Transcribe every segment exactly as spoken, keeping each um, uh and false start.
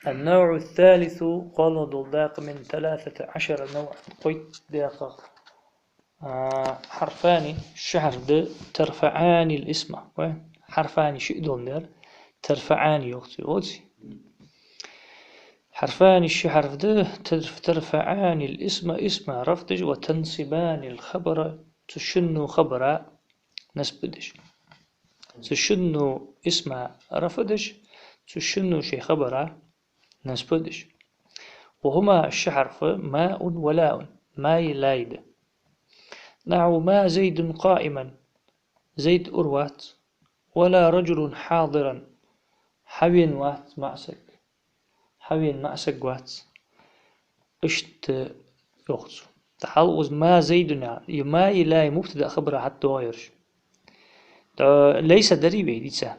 النوع الثالث, кхоалагӀа дола дакъа, من ثلاثة عشر نوعا, кхойтта дакъа. А, حرفان, ши хьарф да, ترفعان الاسم. Вай, حرفان шиъ доландаь, ترفعان йоах цо, йоах цо. حرفان ши хьарф да, تر-, ترفعان الاسم, исма рафӀ деш, وتنصبان الخبر, цу шинно хабара насб деш. Цу шинно исма рафӀ деш, цу шинно ший хабара насб деш. وهما, ши хьарф, ماء ولاء, маи лаи да. نحو ما زيد قائما, Зайд ура вац, ولا رجل حاضرا, хьавена вац маӀа саг, хьавена маӀа саг вац. Иштта йоах цо. ТӀаккха хьал укхаза ما زيد яхар, из маи лаи мубтадаи хабари хьатӀадоагӀа ераш. ТӀаккха ليس дарий вай дийца?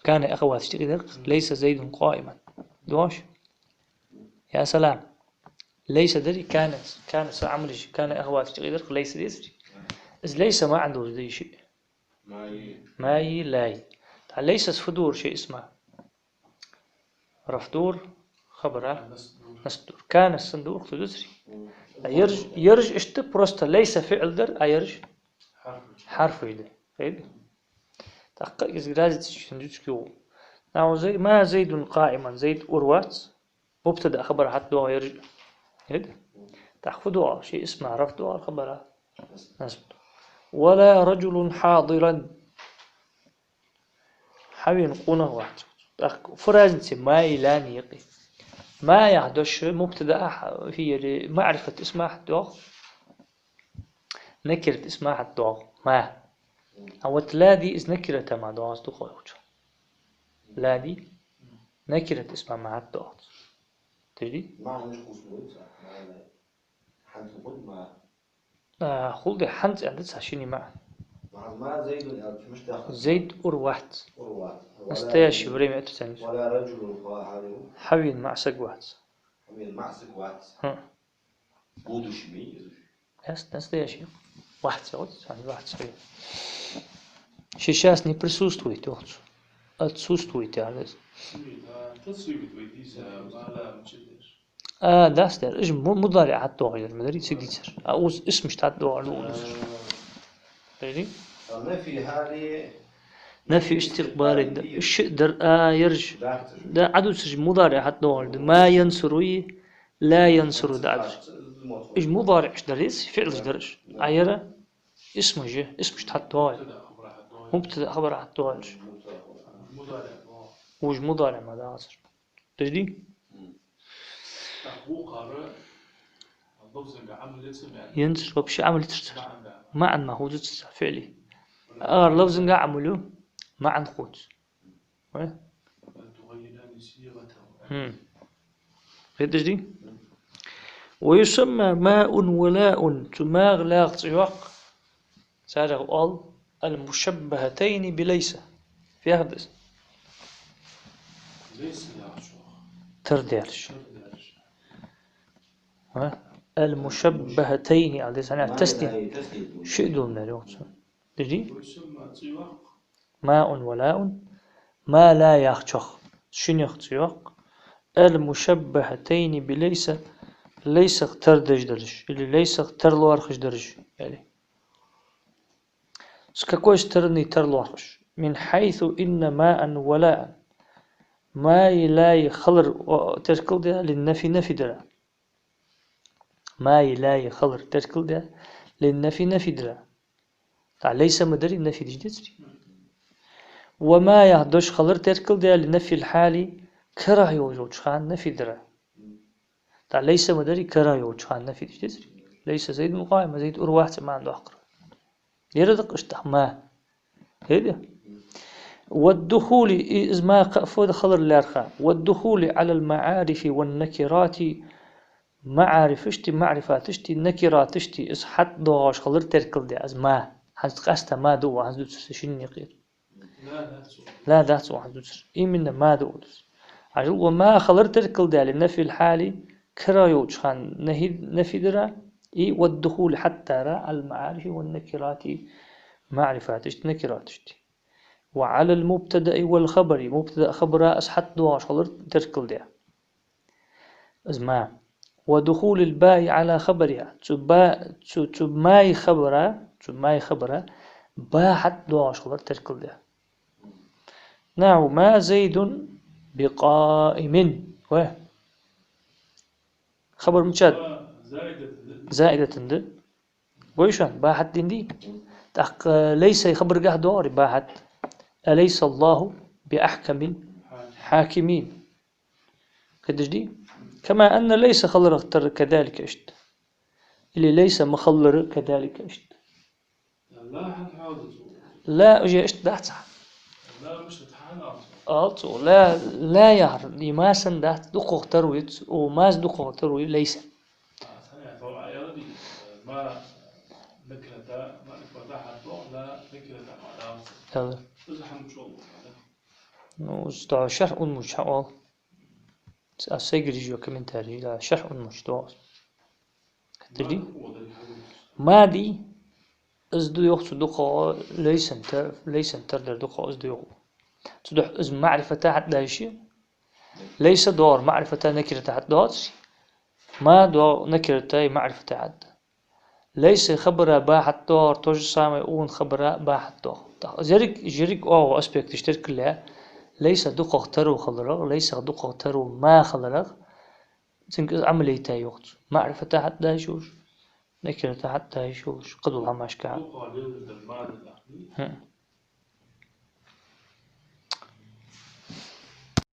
كان أخواتها тӀехьа дар, ليس زيد قائما. ДоагӀаш? يا سلام. ليس дарий, كان, كان са Ӏамалаш, كان أخواتها тӀехьа дар, ليس децарий? Из ليس маӀан долаш да из шиъ. Маи. Маи лаи. ТӀаккха ليس фу дора ший исма? РафӀ дора, хабара насб дора. كان санна дора, хӀана децарий? Ераш, ераш иштта просто ليس фиӀл дар, а ераш хьарфаш да. Хейда? ТӀаккха из разница чу хӀана дувц кхы? نحو زي-, ما زيد قائما, Зайд ура вац, мубтадаи хабари хьатӀадоагӀа ераш. Хейда? ТӀаккха фу доагӀа, ший исма рафӀ доагӀа, хабара насб доагӀа. ولا رجل حاضرا. Хьавена къонах вац. ТӀаккха фу разница маи лаи юкъе? Ма яха дош мубтадаи хьа-, фиери маӀрифат исма хьатӀадоагӀа, накират исма хьатӀадоагӀа ма. А вот ла ди из накирата ма доагӀа, из дукха йолча. Ла ди накират исма ма хьатӀадоагӀа. Тешди? МаӀан мишта хул цун? ХӀанз хул ма. А, хул да, хӀанз аьнна да цхьа шин маӀан. МаӀан ма زيد аьлча мишта да? Зайд ура вац. Ура вац. Настоящее время это ценность. ولا رجل حاضر. Хьавена маӀа саг вац. Хьавена маӀа саг вац. ХӀа. Будущий ма йий из? Ясно, настоящий. Вац, вот, сам вац, хьавена. Сейчас не присутствует, вот. Отсутствует, я говорю. А, да, сдер. Уж му-, мудариӀ хьатӀадоагӀа ераш ма дарий цига дийцар. А уж исмаш хьатӀадоагӀа ераш да укхаза. Хейда? النفي هذه. Нафи истикъбали да. Шиъ дар а ераш. Да, Ӏадувцараш мудариӀ хьатӀадоагӀа ераш да. ما ينصر, لا ينصر да Ӏадувцараш. Уж мудариӀаш дар из, фиӀлаш дар уж. А ер исмаш я, исмаш хьатӀадоагӀа. Мубтадаи хабари хьатӀадоагӀа ераш. Уж мудариӀ ма дагӀацар. Тешди? Янцар вообще Ӏамал яцар цар. МаӀан ма хул цар, фиӀли. Ар лафзага Ӏамал ю, маӀан хул цун. Ва? Хм. Хеташ дий? ويسمى ماء ولاء, цу маи лаьи цӀи йоаккх. Царех оал المشبهتين بليس. Фу яхар да из? Тара даьраш. А? المشبهتين, аьлча, хӀана тасни-, шиъ доландаь йоах цо. Тешди? ماء ولاء, ма ла яхачох, шиннех цӀи йоаккх. المشبهتين بليس, лайсах тара деш дараш, или лайсах тара лоархӀаш дараш, яӀни. С какой стороны тара лоархӀаш? من حيث إن ماء ولاء. Маи лаи хилар, о, теркал да للنفي, нафи дара. Маи лаи хилар теркал да للنفي, нафи дара. ТӀаккха лайса ма дарий, нафи деш децарий? وما яха дош хилар теркал да لنفي الحال, карахь йолча хана нафи дара. ТӀаккха лайса ма дарий, карахь йолча хана нафи деш децарий? ليس زيد قائما, Зайд ура вац яха маӀан доаккхар. Ер да-кх иштта ма. Хейда? والدخول, и-, из ма кхы а фу да хилар лаьрхӀа. والدخول على المعارف والنكرات, маӀарифашти, маӀрифаташти, накираташти из хьатӀадоагӀаш хилар теркал да из ма. ХӀанз къаьстта ма да, хӀанз дувцар са шинне юкъера. Ла дац хӀанз дувцар. Именно ма да дувцар. Хьажал, وما хилар теркал да لنفي الحال, карахь йолча хана нахи-, нафи дара, и والدخول хьатӀадара على المعارف والنكرات, маӀрифаташти, накираташти. وعلى المبتدأ والخبر, мубтадаи хабара из хьатӀадоагӀаш хилар теркал да. Из ма. ودخول الباء على خبرها. Цу ба, цу, цу маи хабара, цу маи хабара ба хьатӀадоагӀаш хилар теркал да. نحو ما زيد بقائم. Вай. Хабар мичад? زائدة да. Вай шоана, ба хьатӀаденадий? ТӀаккха лайсай хабаргахьа доагӀарий ба хьатӀа? أليس الله بأحكم الحاكمين. Кхеташ дий? كما أن ليس хиларах тара كذلك иштта. Или ليس ма хилара كذلك иштта. لا хӀана хьоаду цо? لا уже иштта дац хьа. لا мишта хьа аьннад цо? Аьннад цо. لا, لا яхар, и ма санна дац, дукхагӀа тара ва из, о, маз дукхагӀа тара ва из ليس. А, санна, то а яла ди, ма накирата, ма накирата хьатӀадоагӀа, لا накирата хьатӀадоагӀа. Яла. Из хӀама чӀоагӀа да. Ну, из тӀа шархь ун муч хьаоал. Аз сайгара йижа комментарий, да, шархь ун муч доагӀа. Хеташ дий? Ма дий, из да йоах цо дукхагӀа, ليس-н тар-, ليس-н тара дар дукхагӀа из да йоах. Цудухьа из маӀрифата хьатӀадайша, ليس доагӀар маӀрифата накирата хьатӀадоагӀац, ма доагӀар накирата маӀрифата хьатӀа. ليس хабара ба хьатӀадоагӀар то же самое укхун хабара ба хьатӀадоагӀа. ТӀаккха из ерриг, ерриг оаха аспекташ теркал а, ليس дукхагӀа тара ва хиларах, ليس-х дукхагӀа тара ва ма хиларах, цунга из Ӏамал яйтай йоах цо. МаӀрифата хьатӀадайша йолаш, накирата хьатӀадайша йолаш, кхыдола хӀамашка. ХӀм.